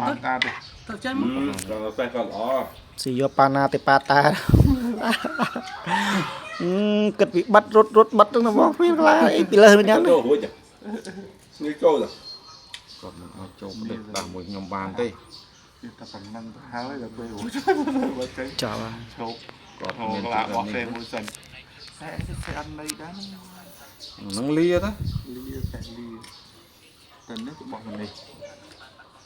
បានតាទេ ទៅចេញមក ដល់សេះក៏ល្អ ស៊ីយកប៉ាណាទេប៉ាតាអឺគិតពីបាត់រត់រត់បាត់ហ្នឹងបងគ្មានកន្លែងអីពីលើមិនយ៉ាង ចូលរួចនេះចូលទៅ គាត់មិនអាចចូលប្រទេសដាស់មួយខ្ញុំបានទេ វាតែប៉ុណ្ណឹងទៅហើយដល់ពេលរួចបើចេញ ចប់ហើយ ឈប់ គាត់ ហូ មាន ក្លាបោះ នេះ សេមួយសិនតែសេអត់ន័យដែរ នឹងលាទៅ លាតែលាតែនេះក៏បោះនេះ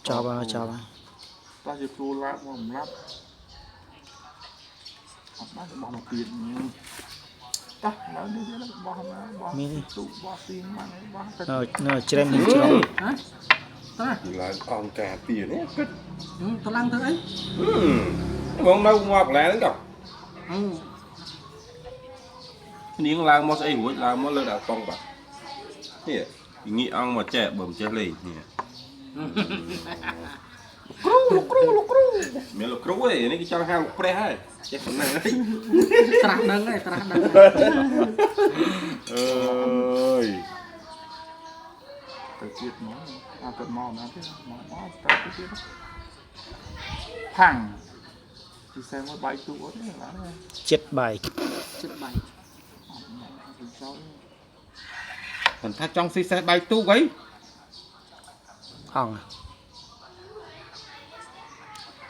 ចប់ហើយចប់ហើយ តោះជាគ្រូឡាប់មកសម្រាប់អត់បានបោះមកទៀតតោះឡើយនេះទៀតបោះមកបោះទូបោះទីមកបោះទៅ នៅនៅជ្រែមនឹងជ្រុង ហ៎តើ ឡើងអង្គការពីនេះគិត តឡើងធ្វើអី ហ្មងនៅងាប់កន្លែងហ្នឹងចុះ អឺ នាងឡើងមកស្អីរួចឡើងមកលើដាក់កង់បាទនេះងាកអង្គមកចេះបើមិនចេះលេងនេះគ្រូលោកគ្រូលោកគ្រូមានលោកគ្រូឯនេះគេចង់ហៅលោកព្រះហើយចេះប៉ុណ្ណឹងហើយ ត្រាស់ដឹងហើយត្រាស់ដឹង អើយ ទៅទៀតមកអត់ទៅមកណាទៀតមកមកទៅទៀតផាំងទីសេមួយបាយទូអត់ទេឡាន ចិត្តបែក ចិត្តបាយ អត់មកទៅចូល មិនថាចង់ស៊ីសេះបែកទូកអី អង្គ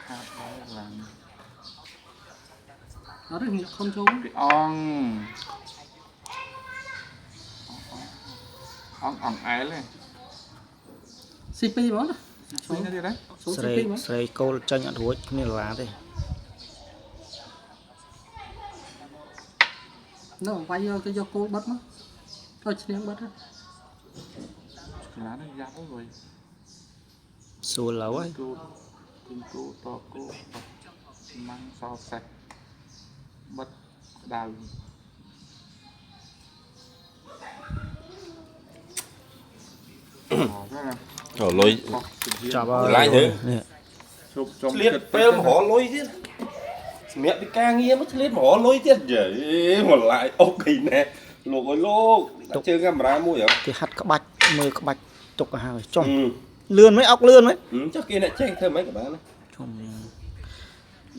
ខាតដែរឡាន អត់ទេងាកខំចូល ពីអងអងអងអែល ស៊ីពីហ្មងណា ជួយណាទៀតណា ចូល ស្រី ស៊ីពីហ្មង ស្រីគោលចាញ់អត់រួចគ្មានឡាទេ នៅវាយយកទៅយកគោលបិទមកដល់ឈ្នះបិទហ្នឹង កន្លះនេះយ៉ាប់ហើយវិញ សួរឡូវហើយ គូគូគូតគូម៉ាំងសសេះបិទក្តៅអូ លុយ បោះសុជា ចប់ហើយ ឡាញទៅ នេះ ជប់ចំ ឆ្លៀតពេលមករលុយទៀតសម្រាប់ពីការងារមកឆ្លៀតមករលុយទៀតយេមកឡាយអូខេណែលោកអើយលោកដាក់ជើងកាមេរ៉ាមួយហ៎ គេហាត់ក្បាច់មើលក្បាច់ទុកឲ្យហើយចុះលឿនไหมអុកលឿនไหม ចុះគេអ្នកចេះធ្វើមិនក៏បានដែរ ជុំ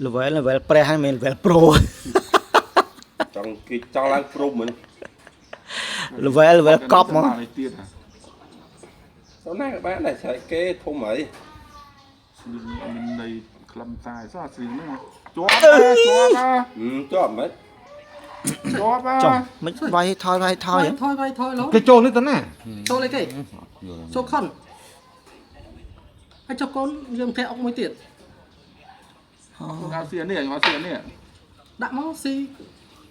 level level ព្រះហើយមិនមែន level pro ចង់គេចង់ឡើងព្រំហ្នឹង level level កប់ហ្មង នេះទៀតហ่ะ ទៅណាក៏បានដែរស្រែកគេធំហើយ ស្លៀងអត់មានន័យខ្លឹមសារសោះស្លៀងហ្នឹងជាប់ណាជាប់ណា ជាប់មិន ជាប់ណា ចុះមិនវាយថយវាយថយហ៎ ថយវាយថយឡូ គេចូលនេះទៅណា ចូលអីគេចូលខុនហើយចុះកូនយើងកែអុកមួយទៀត អត់សៀនេះអត់សៀនេះ ដាក់មកស៊ី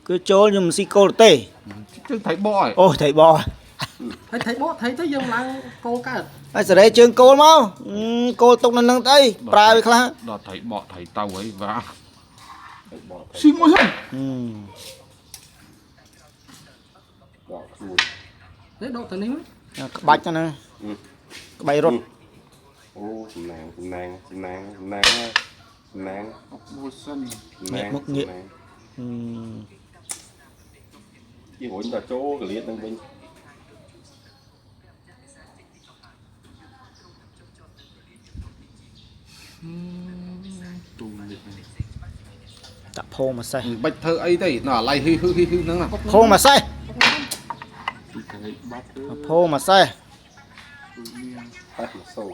គឺចូលខ្ញុំមិនស៊ីគោលទេ ជើងថៃបក អូថៃប ហើយថៃបកថៃទៅយើងឡើងគោលកើត ហើយសេរីជើងគោលមកអឺគោលទុកនៅនឹងទៅអីប្រើវាខ្លះ ដល់ថៃបកថៃទៅអីវ៉ា បក ស៊ីមួយសិន អឺ បកខ្លួន នេះដកទៅនេះមក ក្បាច់ហ្នឹងណាក្បាច់រត់ អូសំណាងសំណាងសំណាងសំណាងសំណាង អុកមួយសិន សំណាង អឺ គេរុញដល់ចូលកលៀតនឹងវិញ ទូនេះ ដាក់ផោមកសេះ មិនបាច់ធ្វើអីទេណ៎អាឡៃហ៊ឺហ៊ឺហ៊ឺហ្នឹងណា ផោមកសេះ ទីទៅបាត់ទៅ ផោមកសេះ ទូនេះ ប៉ះមកសូវ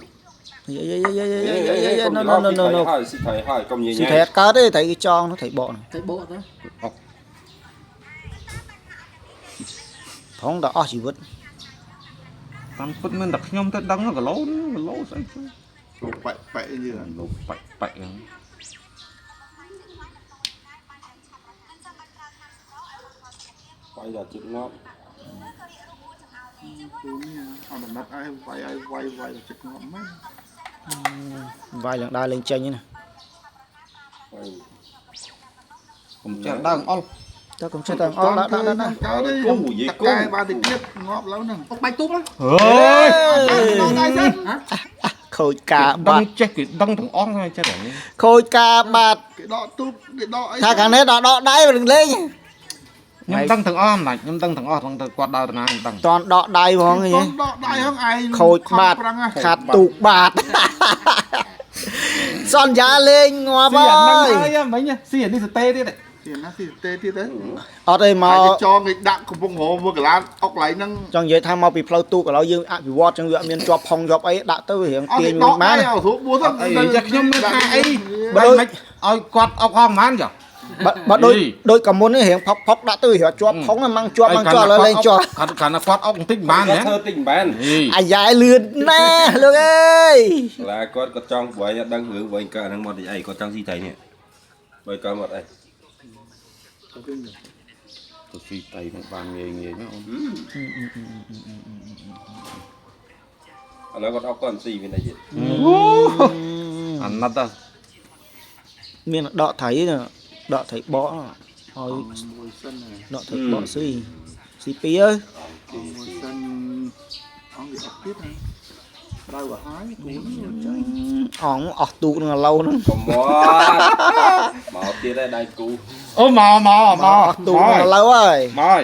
យេយេយេយេយេយេយេ no no no no no ហើយស៊ីថៃហើយកុំញ៉ៃ ស៊ីថៃអត់កើតទេថៃគេចងនោះថៃបកនោះ ថៃបកទៅ ផងដល់អស់ជីវិត តាមពិតមិនតែខ្ញុំទៅដឹងគីឡូគីឡូស្អីទៅ លោកបែកបែកយើង លោកបាច់បាច់ហ្នឹង បាយដល់ចិត្តងាប់ ទូនេះអត់ដំណត់ឲ្យវាយឲ្យវាយវាយដល់ចិត្តងាប់មែន វាយឡើងដើរលេងចេញណា បាយក ុំចេះដើងអល់ តើកុំចេះតែអស់ដាក់ដាក់ដាក់ដាក់ កើតទេ គូនិយាយគូ តកែបានតិចទៀតងាប់ឡើយហ្នឹង អុកបាយទូកមក ហេយ ដល់ដៃសិន ហ៎ ខូចការ ដឹង បាត់ ចេះគេដឹងទាំងអស់ហើយចេះតែនេះ ខូចការបាត់ គេដកទូកគេដកអី ថាខាងនេះដល់ដកដៃមិនលេង ខ្ញុំដឹងទាំងអស់មិនដាច់ខ្ញុំដឹងទាំងអស់ហ្នឹងទៅគាត់ដើរទៅណាខ្ញុំដឹង តន់ដកដៃហ្មង កុំដកដៃហ្នឹងឯង ខូចបាត់ ប្រឹង ខាត់ទូកបាត់ សន្យាលេងងាប់ ស៊ីអា ហើ ហ្នឹង យ ហើយមិញស៊ីអានេះសតេទៀត ស៊ីណាស៊ីទេទៀតទៅ អត់ទេម មក ក ចងគេដាក់កំពុងរោមើលកលាអុកឡៃហ្នឹង ចង់និយាយថាមកពីផ្លូវទូកឥឡូវយើងអភិវឌ្ឍចឹងវាអត់មានជាប់ផុងជាប់អីដាក់ទៅវារៀង អត់ ទាញ គេដក មួយបាន ដៃឲ្យស្រួលបួសទៅ អីចាខ្ញុំមានថាអី បើដូច មិនឲ្យគាត់អុកហងហ្មងចុះ បើបើដូចដូចកាមុននេះរៀងផុកផុកដាក់ទៅរៀងជាប់ផុងម៉ងជាប់ម៉ងជាប់ឥឡូវលេងជាប់ គាត់គាត់គាត់អុកបន្តិចបានណា គាត់ធ្វើតិចមិនបាន អាយ៉ែលឿនណាស់លោកអើយ ឡាគាត់គាត់ចង់ព្រោះអញដឹងរឿងវិញកើតហ្នឹងមកទីអីគាត់ចង់ស៊ីត្រីនេះបើកើតមកអី ទៅស៊ីតៃនឹងបានងាយងាយណាអូន ឥឡូវគាត់អុកគាត់ស៊ីមានអីទៀត អាណិតដល់ មានដកត្រីណាដកត្រីបកឲ្យ មួយសិន ដកត្រីបកស៊ីស៊ីពីអើយ មួយសិនអង្គវាអុកទៀតណាដៅឲ្យហើយគូនចាញ់ អងអស់ទូកនឹងឥឡូវហ្នឹង កុំមកមកទៀតហើយដៃគូ អូមកមកមក អស់ទូកនឹងឥឡូវហើយ មកហើយ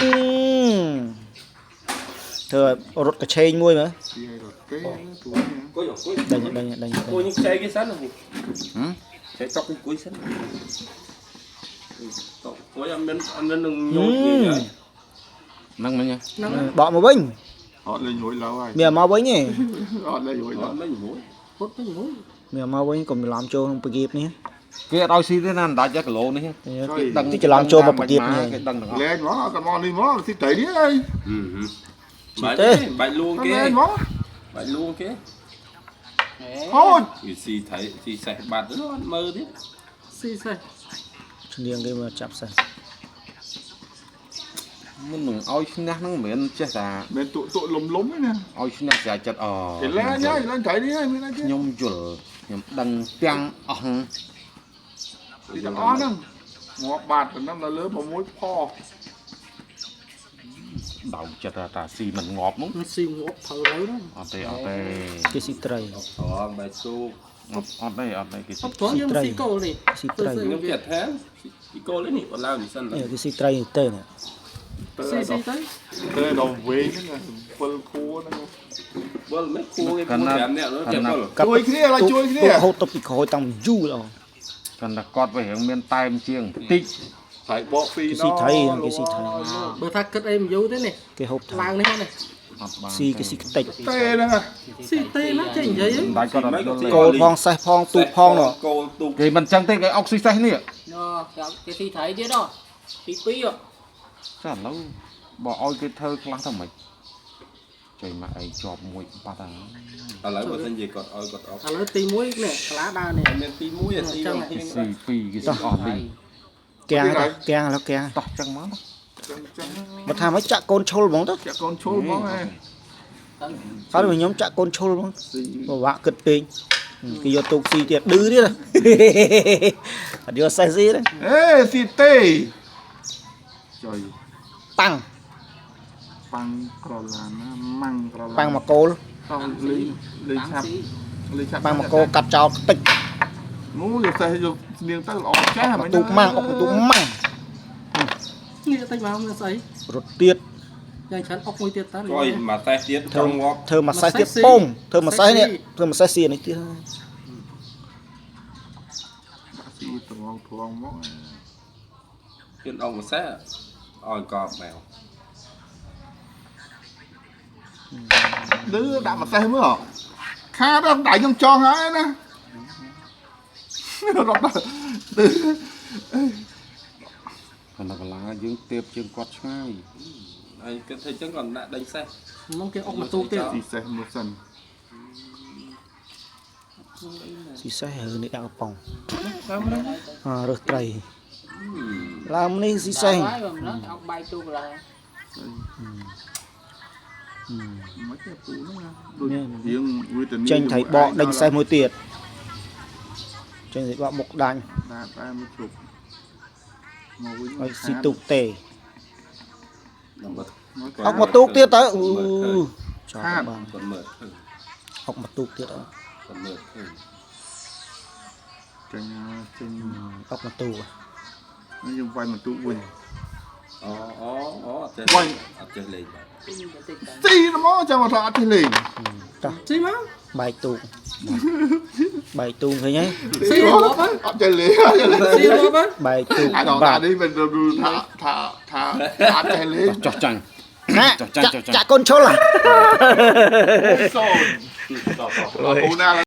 អឺធ្វើឲ្យរត់កឆេងមួយមើល ស៊ីឲ្យរត់ទេគូន អង្គុយអង្គុយ ដេញដេញដេញ អង្គុយនេះខ្ចីគេសិននេះខ្ចីតុកអង្គុយសិនតុកអង្គុយអត់មានអត់មាននឹងញោចនិយាយហើយ ហ្នឹងមិញ បកមកវិញ អត់លេងរួចឡើយហើយ មានមកវិញទេ អត់លេងរួច អ ឡើយ ត់មិនមួយ ពុតទៅមួយ មានមកវិញកុំច្រឡំចូលក្នុងពគៀបនេះ គេអត់ឲ្យស៊ីទេណាដាច់គីឡូនេះ ដឹងទីច្រឡំចូលមកពគៀបនេះ គេដឹងទាំងអស់ លេងមកកុំមកនេះមកស៊ីត្រីនេះហើយ បាច់ទេបាច់លួងគេ លេងមក បាច់លួងគេ ហូច វាស៊ីត្រីស៊ីសេះបាត់ទៅអត់មើលទៀត ស៊ីសេះ ឈ្នាងគេមកចាប់សេះ មុននឹងឲ្យឈ្នះហ្នឹងមិនមែនចេះតែ មិនទុទុលំលំទេណា ឲ្យឈ្នះស្រេចចិត្តអូ គេលេងហើយលេងត្រីនេះហើយមានអីទៀត ខ្ញុំយល់ខ្ញុំដឹងទាំងអស់ ទីទាំងអស់ហ្នឹងងាប់បាត់ប៉ុណ្ណឹងដល់លើ6ផ ដៅចិត្តតាស៊ីមិនងាប់ហ្នឹង มันស៊ីងាប់ត្រូវលើហ្នឹង អត់ទេអត់ទេ គេស៊ីត្រី ត្រង់បែកស៊ូ អត់អត់ទេអត់ទេគេ អត់ព្រោះយើងស៊ីគោលនេះ ស៊ីត្រី ខ្ញុំចិត្តថាពីគោលនេះបើឡើងនេះសិន នេះគេស៊ីត្រីនេះទេនេះ ទៅ ស៊ីស៊ីទៅ ទៅដល់វែងហ្នឹង7ខួរហ្នឹង បើមិនគួរគេ4 5នាក់ទៅចិត្តបើ ជួយគ្នាឡើយជួយគ្នា ទូកហូតទៅពីក្រោយតាំងយូរដល់ គាត់តែគាត់វារឿងមានតែមជាងតិច ត្រីបកពី គេស៊ីត្រីគេស៊ីត្រី បើថាគិតអីមិនយូរទេនេះ គេហូបត្រី ឡើងនេះនេះ អត់បាន ស៊ីគេស៊ីខ្ទេច ទេហ្នឹង ស៊ីទេណាចេះនិយាយហី ដាច់គាត់អត់យល់ទេ គោលផងសេះផងទូកផងនោះ គោលទូក គេមិនចឹងទេគេអុកស៊ីសេះនេះ ណគេស៊ីត្រីទៀតហ៎ទី2ហ៎ ចាឥឡូវបើឲ្យគេធ្វើខ្លះទៅមិនចុយមកអីជាប់មួយបាត់ហើយ ឥឡូវបើសិនជាគាត់ឲ្យគាត់អុក ឥឡូវទី1នេះកាឡាដើរនេះ មានទី1ទី2 គេស៊ីពីរគេស៊ីអស់ពីរ កាំងទៅកាំងឥឡូវកាំង តោះចឹងមក ចឹងចឹង បើថាមិនចាក់កូនឈុលហ្មងទៅ ចាក់កូនឈុលហ្មងហ៎ ហើយខ្ញុំចាក់កូនឈុលហ្មង ស៊ី ពិបាកគិតពេកគេយកទូកស៊ីទៀតឌឺទៀតអត់យកសេះស៊ីទេ អេស៊ីទេចុយ ប៉ាំង ប៉ាំងក្រឡានណាម៉ាំងក្រឡាន ប៉ាំងមកគោល តោះលេងលេងឆាប់លេងឆាប់ ប៉ាំងមកគោលកាត់ចោលខ្ទេច នោះយកសេះយកស្នៀងទៅល្អចាស់ មកទូកម៉ាំងអុកទូកម៉ាំង នេះតិចមកមានស្អី រត់ទៀត យ៉ាងច្រើនអុកមួយទៀតតើ កយមកសេះទៀតចង់ងាប់ ធ្វើមួយសេះទៀតពងធ្វើមួយសេះនេះធ្វើមួយសេះស៊ីនេះទៀត ដាក់ស៊ីត្រងត្រងមក ទៀតអុកមកសេះឲ្យកប់មែវ ឌឺដាក់ម្សេះមើលខាតដៃខ្ញុំចង់ហើយណារត់ដល់ឌឺ គាត់តែកាឡាយើងទៀបជាងគាត់ឆ្ងាយ ហើយគិតថាចឹងគាត់ដាក់ដេញសេះ មកគេអុកមួយទូទៀត ស៊ីសេះមួយសិន ស៊ីសេះរើនេះដាក់កំប៉ុងអើរើសត្រីឡើងនេះស៊ីសេះ ហើយបើមិនអុកបាយទូកឡើយ មិនទេពូហ្នឹងណាដូចរៀងវេទនា ចេញត្រីបកដេញសេះមួយទៀតចេញត្រីបកមុខដាញ់ ដាក់តែមួយជ្រុបមកវិញ ឲ្យស៊ីទូកទេ ដើម្បី អុកមកទូកទៀតទៅអូចោលបាន គាត់មើលឃើញ អុកមកទូកទៀតអត់ គាត់មើលឃើញ ចេញចេញ អុកមកទូក ខ្ញុំវាយមកទូវិញ អូអូអូអត់ចេះ វាយ អត់ចេះលេងបាទ ស៊ីហ្មងចាំមកថាអត់ចេះលេង តោះ ស៊ីមក បែកទូកបែកទូកឃើញហើយ ស៊ីរាប់ហើយ អត់ចេះលេងអត់ចេះលេង ស៊ីរាប់ហើយ បែកទូក អាដង បាទ តានេះមិនថាថាថាអត់ចេះលេង ចោះចាញ់ ណែ ចុះចាញ់ចុះចាញ់ ចាក់កូនឈុលហ៎ សូន តោះតោះ អូណា